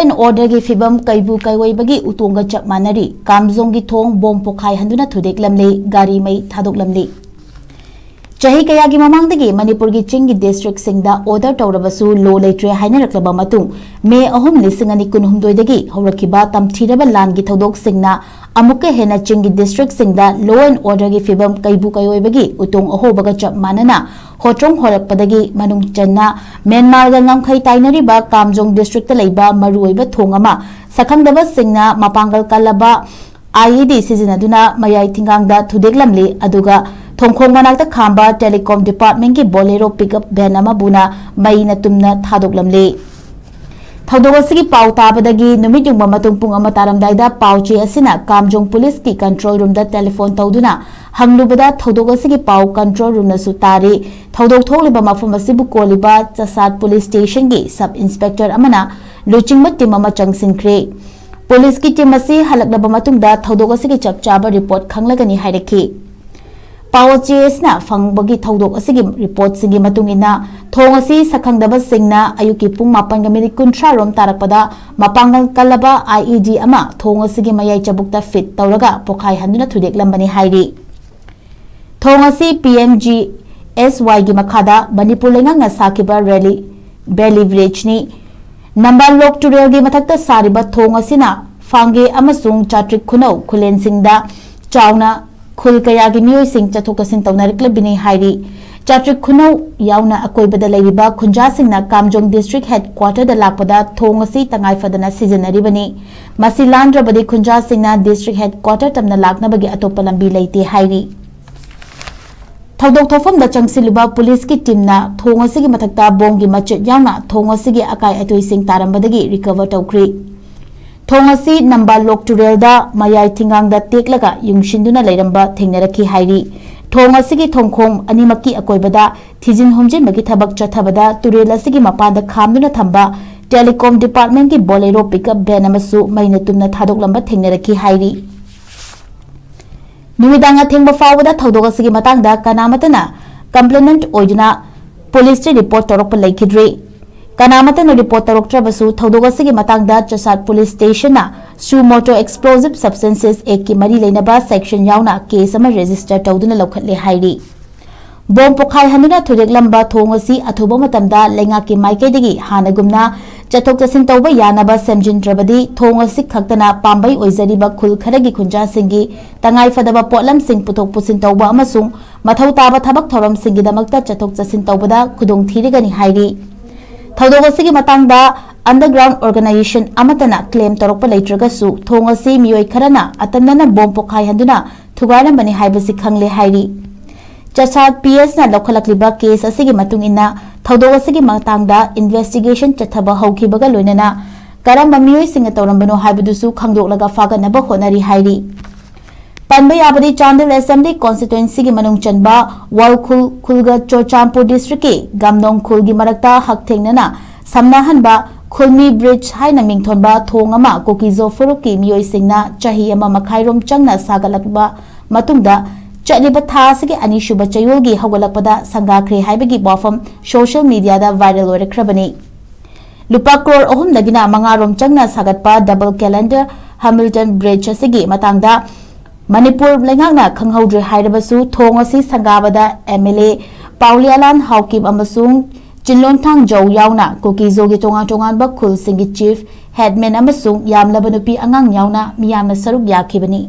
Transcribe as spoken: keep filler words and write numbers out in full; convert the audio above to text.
And ꯑꯣꯔꯗꯔꯒꯤ ꯐꯤꯕꯝ ꯀꯩꯕꯨ ꯀꯩꯑꯣꯏꯕꯒꯤ ꯎꯇꯣꯡꯒ ꯆꯞ ꯃꯥꯟꯅꯔꯤ꯫ ꯀꯥꯝꯖꯣꯡꯒꯤ ꯊꯣꯡ ꯕꯣꯝ ꯄꯣꯈꯥꯏꯍꯟꯗꯨꯅ ꯊꯨꯗꯦꯛꯂꯝꯂꯤ, ꯒꯥꯔꯤ ꯃꯩ ꯊꯥꯗꯣꯛꯂꯝꯂꯤ꯫ ꯆꯍꯤ ꯀꯌꯥꯒꯤ ꯃꯃꯥꯡꯗꯒꯤ ꯃꯅꯤꯄꯨꯔꯒꯤ ꯆꯤꯡꯒꯤ ꯗꯤꯁꯇ꯭ꯔꯤꯛꯁꯤꯡꯗ ꯑꯣꯔꯗꯔ ꯇꯧꯔꯕꯁꯨ ꯂꯣ ꯂꯩꯇ꯭ꯔꯦ ꯍꯥꯏꯅꯔꯛꯂꯕ ꯃꯇꯨꯡ, ꯃꯦ ꯑꯍꯨꯝ, ꯂꯤꯁꯤꯡ ꯑꯅꯤ ꯀꯨꯟꯍꯨꯝꯗꯣꯏꯗꯒꯤ ꯍꯧꯔꯛꯈꯤꯕ ꯇꯝꯊꯤꯔꯕ ꯂꯥꯟꯒꯤ ꯊꯧꯗꯣꯛꯁꯤꯡꯅ ꯑꯃꯨꯛꯀ ꯍꯦꯟꯅ ꯆꯤꯡꯒꯤ ꯗꯤꯁꯇ꯭ꯔꯤꯛꯁꯤꯡꯗ ꯂꯣ ꯑꯦꯟ ꯑꯣꯔꯗꯔꯒꯤ ꯐꯤꯕꯝ ꯀꯩꯕꯨ ꯀꯩꯑꯣꯏꯕꯒꯤ ꯎꯇꯣꯡ ꯑꯍꯣꯕꯒ ꯆꯞ ꯃꯥꯟꯅꯅ ꯍꯣꯇ꯭ꯔꯣꯡ ꯍꯣꯔꯛꯄꯗꯒꯤ ꯃꯅꯨꯡ ꯆꯟꯅ ꯃ꯭ꯌꯥꯟꯃꯥꯔꯒ ꯉꯝꯈꯩ ꯇꯥꯏꯅꯔꯤꯕ ꯀꯥꯝꯖꯣꯡ ꯗꯤꯁꯇ꯭ꯔꯤꯛꯇ ꯂꯩꯕ ꯃꯔꯨꯑꯣꯏꯕ ꯊꯣꯡ ꯑꯃ ꯁꯛꯈꯪꯗꯕꯁꯤꯡꯅ ꯃꯄꯥꯡꯒꯜ ꯀꯜꯂꯕ ꯑꯥꯏ ꯏ ꯗꯤ ꯁꯤꯖꯤꯟꯅꯗꯨꯅ ꯃꯌꯥꯏ ꯊꯤꯡꯒꯥꯡꯗ ꯊꯨꯗꯦꯛꯂꯝꯂꯤ, ꯑꯗꯨꯒ ꯊꯣꯡꯈꯣꯡ ꯃꯅꯥꯛꯇ ꯈꯥꯝꯕ ꯇꯦꯂꯤꯀꯣꯝ ꯗꯤꯄꯥꯔꯠꯃꯦꯟꯒꯤ ꯕꯣꯂꯦꯔꯣ ꯄꯤꯛꯑꯞ ꯚꯦꯟ ꯑꯃꯕꯨꯅ ꯃꯩꯅ ꯇꯨꯝꯅ ꯊꯥꯗꯣꯛꯂꯝꯂꯤ꯫ ꯊꯧꯗꯣꯛ ꯑꯁꯤꯒꯤ ꯄꯥꯎ ꯇꯥꯕꯗꯒꯤ ꯅꯨꯃꯤꯠ ꯌꯨꯡꯕ ꯃꯇꯨꯡ ꯄꯨꯡ ꯑꯃ ꯇꯥꯔꯝꯗꯥꯏꯗ ꯄꯥꯎ ꯆꯦ ꯑꯁꯤꯅ ꯀꯥꯝꯖꯣꯡ ꯄꯨꯂꯤꯁꯀꯤ ꯀꯟꯇ꯭ꯔꯣꯜ ꯔꯨꯝꯗ ꯇꯦꯂꯤꯐꯣꯟ ꯇꯧꯗꯨꯅ ꯍꯪꯂꯨꯕꯗ ꯊꯧꯗꯣꯛ ꯑꯁꯤꯒꯤ ꯄꯥꯎ ꯀꯟꯇ꯭ꯔꯣꯜ ꯔꯨꯝꯅꯁꯨ ꯇꯥꯔꯤ꯫ ꯊꯧꯗꯣꯛ ꯊꯣꯛꯂꯤꯕ ꯃꯐꯝ ꯑꯁꯤꯕꯨ ꯀꯣꯜꯂꯤꯕ ꯆꯁꯥꯠ ꯄꯨꯂꯤꯁ ꯁ꯭ꯇꯦꯁꯟꯒꯤ ꯁꯕ ꯏꯟꯁꯄꯦꯛꯇꯔ ꯑꯃꯅ ꯂꯨꯆꯤꯡꯕ ꯇꯤꯝ ꯑꯃ ꯆꯪꯁꯤꯟꯈ꯭ꯔꯦ꯫ ꯄꯨꯂꯤꯁꯀꯤ ꯇꯤꯝ ꯑꯁꯤ ꯍꯜꯂꯛꯂꯕ ꯃꯇꯨꯡꯗ ꯊꯧꯗꯣꯛ ꯑꯁꯤꯒꯤ ꯆꯞ ꯆꯥꯕ ꯔꯤꯄꯣꯔꯠ ꯈꯪꯂꯒꯅꯤ ꯍꯥꯏꯔꯛꯈꯤ꯫ ꯄꯥꯎ ꯆꯦ ꯑꯁꯤꯅ ꯐꯪꯕꯒꯤ ꯊꯧꯗꯣꯛ ꯑꯁꯤꯒꯤ ꯔꯤꯄꯣꯔꯠꯁꯤꯡꯒꯤ ꯃꯇꯨꯡ ꯏꯟꯅ, ꯊꯣꯡ ꯑꯁꯤ ꯁꯛꯈꯪꯗꯕꯁꯤꯡꯅ ꯑꯌꯨꯛꯀꯤ ꯄꯨꯡ ꯃꯥꯄꯟꯒ ꯃꯤꯅꯤꯠ ꯀꯨꯟꯊ꯭ꯔꯥ ꯔꯣꯝ ꯇꯥꯔꯛꯄꯗ ꯃꯄꯥꯡꯒꯜ ꯀꯜꯂꯕ ꯑꯥꯏ ꯏ ꯗꯤ ꯑꯃ ꯊꯣꯡ ꯑꯁꯤꯒꯤ ꯃꯌꯥꯏ ꯆꯕꯨꯛꯇ ꯐꯤꯠ ꯇꯧꯔꯒ ꯄꯣꯈꯥꯏꯍꯟꯗꯨꯅ ꯊꯨꯗꯦꯛꯂꯝꯕꯅꯤ ꯍꯥꯏꯔꯤ꯫ ꯊꯣꯡ ꯑꯁꯤ ꯄꯤ ꯑꯦꯝ ꯖꯤ ꯑꯦꯁ ꯋꯥꯏꯒꯤ ꯃꯈꯥꯗ ꯃꯅꯤꯄꯨꯔ ꯂꯩꯉꯥꯛꯅ ꯁꯥꯈꯤꯕ ꯔꯦꯂꯤ, ꯕꯦꯂꯤ ꯕ꯭ꯔꯤꯖꯅꯤ꯫ ꯅꯝꯕꯥꯜ ꯂꯣꯛ ꯇꯨꯔꯦꯜꯒꯤ ꯃꯊꯛꯇ ꯁꯥꯔꯤꯕ ꯊꯣꯡ ꯑꯁꯤꯅ ꯐꯥꯡꯒꯦ ꯑꯃꯁꯨꯡ ꯆꯥꯇ꯭ꯔꯤꯛ ꯈꯨꯅꯧ ꯈꯨꯂꯦꯟꯁꯤꯡꯗ ꯆꯥꯎꯅ ꯈꯨꯜ ꯀꯌꯥꯒꯤ ꯃꯤꯑꯣꯏꯁꯤꯡ ꯆꯠꯊꯣꯛ ꯆꯠꯁꯤꯟ ꯇꯧꯅꯔꯛꯂꯕꯅꯤ ꯍꯥꯏꯔꯤ꯫ ꯆꯥꯇ꯭ꯔꯤꯛ ꯈꯨꯅꯧ ꯌꯥꯎꯅ ꯑꯀꯣꯏꯕꯗ ꯂꯩꯔꯤꯕ ꯈꯨꯟꯖꯥꯁꯤꯡꯅ ꯀꯥꯝꯖꯣꯡ ꯗꯤꯁꯇ꯭ꯔꯤꯛ ꯍꯦꯗ ꯀ꯭ꯋꯥꯇꯔꯗ ꯂꯥꯛꯄꯗ ꯊꯣꯡ ꯑꯁꯤ ꯇꯉꯥꯏ ꯐꯗꯅ ꯁꯤꯖꯤꯟꯅꯔꯤꯕꯅꯤ꯫ ꯃꯁꯤ ꯂꯥꯟꯗ꯭ꯔꯕꯗꯤ ꯈꯨꯟꯖꯥꯁꯤꯡꯅ ꯗꯤꯁꯇ꯭ꯔꯤꯛ ꯍꯦꯗ ꯀ꯭ꯋꯥꯇꯔ ꯇꯝꯅ ꯂꯥꯛꯅꯕꯒꯤ ꯑꯇꯣꯞꯄ ꯂꯝꯕꯤ ꯂꯩꯇꯦ ꯍꯥꯏꯔꯤ꯫ ꯊꯧꯗꯣꯛ ꯊꯣꯛꯐꯝꯗ ꯆꯪꯁꯤꯜꯂꯨꯕ ꯄꯨꯂꯤꯁꯀꯤ ꯇꯤꯝꯅ ꯊꯣꯡ ꯑꯁꯤꯒꯤ ꯃꯊꯛꯇ ꯕꯣꯝꯒꯤ ꯃꯆꯦꯠ ꯌꯥꯎꯅ ꯊꯣꯡ ꯑꯁꯤꯒꯤ ꯑꯀꯥꯏ ꯑꯇꯣꯏꯁꯤꯡ ꯇꯥꯔꯝꯕꯗꯒꯤ ꯔꯤꯀꯚꯔ ꯇꯧꯈ꯭ꯔꯤ꯫ ꯊꯣꯡ ꯑꯁꯤ ꯅꯝꯕꯥꯜ ꯂꯣꯛ ꯇꯨꯔꯦꯜꯗ ꯃꯌꯥꯏ ꯊꯤꯡꯒꯥꯡꯗ ꯇꯦꯛꯂꯒ ꯌꯨꯡꯁꯤꯟꯗꯨꯅ ꯂꯩꯔꯝꯕ ꯊꯦꯡꯅꯔꯛꯈꯤ ꯍꯥꯏꯔꯤ꯫ ꯊꯣꯡ ꯑꯁꯤꯒꯤ ꯊꯣꯡꯈꯣꯡ ꯑꯅꯤꯃꯛꯀꯤ ꯑꯀꯣꯏꯕꯗ ꯊꯤꯖꯤꯟ ꯍꯨꯝꯖꯤꯟꯕꯒꯤ ꯊꯕꯛ ꯆꯠꯊꯕꯗ ꯇꯨꯔꯦꯜ ꯑꯁꯤꯒꯤ ꯃꯄꯥꯟꯗ ꯈꯥꯝꯗꯨꯅ ꯊꯝꯕ ꯇꯦꯂꯤꯀꯣꯝ ꯗꯤꯄꯥꯔꯠꯃꯦꯟꯒꯤ ꯕꯣꯂꯦꯔꯣ ꯄꯤꯛꯑꯞ ꯚꯦꯟ ꯑꯃꯁꯨ ꯃꯩꯅ ꯇꯨꯝꯅ ꯊꯥꯗꯣꯛꯂꯝꯕ ꯊꯦꯡꯅꯔꯛꯈꯤ ꯍꯥꯏꯔꯤ꯫ ꯅꯨꯃꯤꯗꯥꯡ ꯑꯊꯦꯡꯕ ꯐꯥꯎꯕꯗ ꯊꯧꯗꯣꯛ ꯑꯁꯤꯒꯤ ꯃꯇꯥꯡꯗ ꯀꯅꯥꯃꯠꯇꯅ ꯀꯝꯄ꯭ꯂꯦꯅꯦꯟꯠ ꯑꯣꯏꯗꯨꯅ ꯄꯨꯂꯤꯁꯇ ꯔꯤꯄꯣꯔꯠ ꯇꯧꯔꯛꯄ ꯂꯩꯈꯤꯗ꯭ꯔꯤ꯫ ꯀꯅꯥꯃꯠꯇꯅ ꯔꯤꯄꯣꯔꯠ ꯇꯧꯔꯛꯇ꯭ꯔꯕꯁꯨ ꯊꯧꯗꯣꯛ ꯑꯁꯤꯒꯤ ꯃꯇꯥꯡꯗ ꯆꯁꯥꯠ ꯄꯨꯂꯤꯁ ꯁ꯭ꯇꯦꯁꯟꯅ ꯁꯨ ꯃꯣꯇꯣ ꯑꯦꯛꯁꯄ꯭ꯂꯣꯖꯤꯚ ꯁꯕꯁꯇꯦꯟꯁꯦꯁ ꯑꯦꯛꯀꯤ ꯃꯔꯤ ꯂꯩꯅꯕ ꯁꯦꯛꯁꯟ ꯌꯥꯎꯅ ꯀꯦꯁ ꯑꯃ ꯔꯦꯖꯤꯁꯇꯔ ꯇꯧꯗꯨꯅ ꯂꯧꯈꯠꯂꯦ ꯍꯥꯏꯔꯤ꯫ ꯕꯣꯝ ꯄꯣꯈꯥꯏꯍꯟꯗꯨꯅ ꯊꯨꯗꯦꯛꯂꯝꯕ ꯊꯣꯡ ꯑꯁꯤ ꯑꯊꯨꯕ ꯃꯇꯝꯗ ꯂꯩꯉꯥꯛꯀꯤ ꯃꯥꯏꯀꯩꯗꯒꯤ ꯍꯥꯟꯅꯒꯨꯝꯅ ꯆꯠꯊꯣꯛ ꯆꯠꯁꯤꯟ ꯇꯧꯕ ꯌꯥꯅꯕ ꯁꯦꯝꯖꯤꯟꯗ꯭ꯔꯕꯗꯤ ꯊꯣꯡ ꯑꯁꯤ ꯈꯛꯇꯅ ꯄꯥꯝꯕꯩ ꯑꯣꯏꯖꯔꯤꯕ ꯈꯨꯜ ꯈꯔꯒꯤ ꯈꯨꯟꯖꯥꯁꯤꯡꯒꯤ ꯇꯉꯥꯏꯐꯗꯕ ꯄꯣꯠꯂꯝꯁꯤꯡ ꯄꯨꯊꯣꯛ ꯄꯨꯁꯤꯟ ꯇꯧꯕ ꯑꯃꯁꯨꯡ ꯃꯊꯧ ꯇꯥꯕ ꯊꯕꯛ ꯊꯧꯔꯝꯁꯤꯡꯒꯤꯗꯃꯛꯇ ꯆꯠꯊꯣꯛ ꯆꯠꯁꯤꯟ ꯇꯧꯕꯗ ꯈꯨꯗꯣꯡ ꯊꯤꯔꯒꯅꯤ ꯍꯥꯏꯔꯤ꯫ ꯊꯧꯗꯣꯛ ꯑꯁꯤꯒꯤ ꯃꯇꯥꯡꯗ ꯑꯟꯗꯔꯒ꯭ꯔꯥꯎꯟ ꯑꯣꯔꯒꯅꯥꯏꯖꯦꯁꯟ ꯑꯃꯠꯇꯅ ꯀ꯭ꯂꯦꯝ ꯇꯧꯔꯛꯄ ꯂꯩꯇ꯭ꯔꯒꯁꯨ ꯊꯣꯡ ꯑꯁꯤ ꯃꯤꯑꯣꯏ ꯈꯔꯅ ꯑꯇꯝꯅꯅ ꯕꯣꯝ ꯄꯣꯈꯥꯏꯍꯟꯗꯨꯅ ꯊꯨꯒꯥꯏꯔꯝꯕꯅꯤ ꯍꯥꯏꯕꯁꯤ ꯈꯪꯂꯦ ꯍꯥꯏꯔꯤ꯫ ꯆꯁꯥꯠ ꯄꯤ ꯑꯦꯁꯅ ꯂꯧꯈꯠꯂꯛꯂꯤꯕ ꯀꯦꯁ ꯑꯁꯤꯒꯤ ꯃꯇꯨꯡ ꯏꯟꯅ ꯊꯧꯗꯣꯛ ꯑꯁꯤꯒꯤ ꯃꯇꯥꯡꯗ ꯏꯟꯚꯦꯁꯇꯤꯒꯦꯁꯟ ꯆꯠꯊꯕ ꯍꯧꯈꯤꯕꯒ ꯂꯣꯏꯅꯅ ꯀꯔꯝꯕ ꯃꯤꯑꯣꯏꯁꯤꯡꯅ ꯇꯧꯔꯝꯕꯅꯣ ꯍꯥꯏꯕꯗꯨꯁꯨ ꯈꯪꯗꯣꯛꯂꯒ ꯐꯥꯒꯠꯅꯕ ꯍꯣꯠꯅꯔꯤ ꯍꯥꯏꯔꯤ꯫ ꯄꯟꯕ ꯌꯥꯕꯗꯤ ꯆꯥꯟꯗꯦꯜ ꯑꯦꯁꯦꯝꯕ꯭ꯂꯤ ꯀꯣꯟꯁꯇꯤꯇ꯭ꯋꯦꯟꯁꯤꯒꯤ ꯃꯅꯨꯡ ꯆꯟꯕ ꯋꯥꯜꯈꯨꯜ ꯈꯨꯜꯒ ꯆꯨꯔꯆꯥꯟꯄꯨꯔ ꯗꯤꯁꯇ꯭ꯔꯤꯛꯀꯤ ꯒꯝꯗꯣꯡ ꯈꯨꯜꯒꯤ ꯃꯔꯛꯇ ꯍꯛꯊꯦꯡꯅꯅ ꯁꯝꯅꯍꯟꯕ ꯈꯨꯜꯃꯤ ꯕ꯭ꯔꯤꯖ ꯍꯥꯏꯅ ꯃꯤꯡꯊꯣꯟꯕ ꯊꯣꯡ ꯑꯃ ꯀꯨꯀꯤꯖꯣ ꯐꯨꯔꯨꯞꯀꯤ ꯃꯤꯑꯣꯏꯁꯤꯡꯅ ꯆꯍꯤ ꯑꯃ ꯃꯈꯥꯏꯔꯣꯝ ꯆꯪꯅ ꯁꯥꯒꯠꯂꯛꯄ ꯃꯇꯨꯡꯗ ꯆꯠꯂꯤꯕ ꯊꯥ ꯑꯁꯤꯒꯤ ꯑꯅꯤꯁꯨꯕ ꯆꯌꯣꯜꯒꯤ ꯍꯧꯒꯠꯂꯛꯄꯗ ꯁꯪꯒꯥꯈ꯭ꯔꯦ ꯍꯥꯏꯕꯒꯤ ꯋꯥꯐꯝ ꯁꯣꯁꯤꯌꯦꯜ ꯃꯤꯗꯤꯌꯥꯗ ꯚꯥꯏꯔꯦꯜ ꯑꯣꯏꯔꯛꯈ꯭ꯔꯕꯅꯤ꯫ ꯂꯨꯄꯥ ꯀ꯭ꯔꯣꯔ ꯑꯍꯨꯝꯗꯒꯤꯅ ꯃꯉꯥꯔꯣꯝ ꯆꯪꯅ ꯁꯥꯒꯠꯄ ꯗꯕꯜ ꯀꯦꯂꯦꯟꯗꯔ ꯍꯦꯃꯤꯜꯇꯟ ꯕ꯭ꯔꯤꯖ ꯑꯁꯤꯒꯤ ꯃꯇꯥꯡꯗ ꯃꯅꯤꯄꯨꯔ ꯂꯩꯉꯥꯛꯅ ꯈꯪꯍꯧꯗ꯭ꯔꯦ ꯍꯥꯏꯔꯕꯁꯨ ꯊꯣꯡ ꯑꯁꯤ ꯁꯪꯒꯥꯕꯗ ꯑꯦꯝ ꯑꯦꯜ ꯑꯦ ꯄꯥꯎꯂꯤꯌꯥꯂꯥꯟ ꯍꯥꯎꯀꯤꯞ ꯑꯃꯁꯨꯡ ꯆꯤꯟꯂꯣꯟꯊꯥꯡ ꯖꯧ ꯌꯥꯎꯅ ꯀꯨꯀꯤꯖꯣꯒꯤ ꯇꯣꯉꯥꯟ ꯇꯣꯉꯥꯟꯕ ꯈꯨꯜꯁꯤꯡꯒꯤ ꯆꯤꯐ, ꯍꯦꯗꯃꯦꯟ ꯑꯃꯁꯨꯡ ꯌꯥꯝꯂꯕ ꯅꯨꯄꯤ ꯑꯉꯥꯡ ꯌꯥꯎꯅ ꯃꯤꯌꯥꯝꯅ ꯁꯔꯨꯛ ꯌꯥꯈꯤꯕꯅꯤ꯫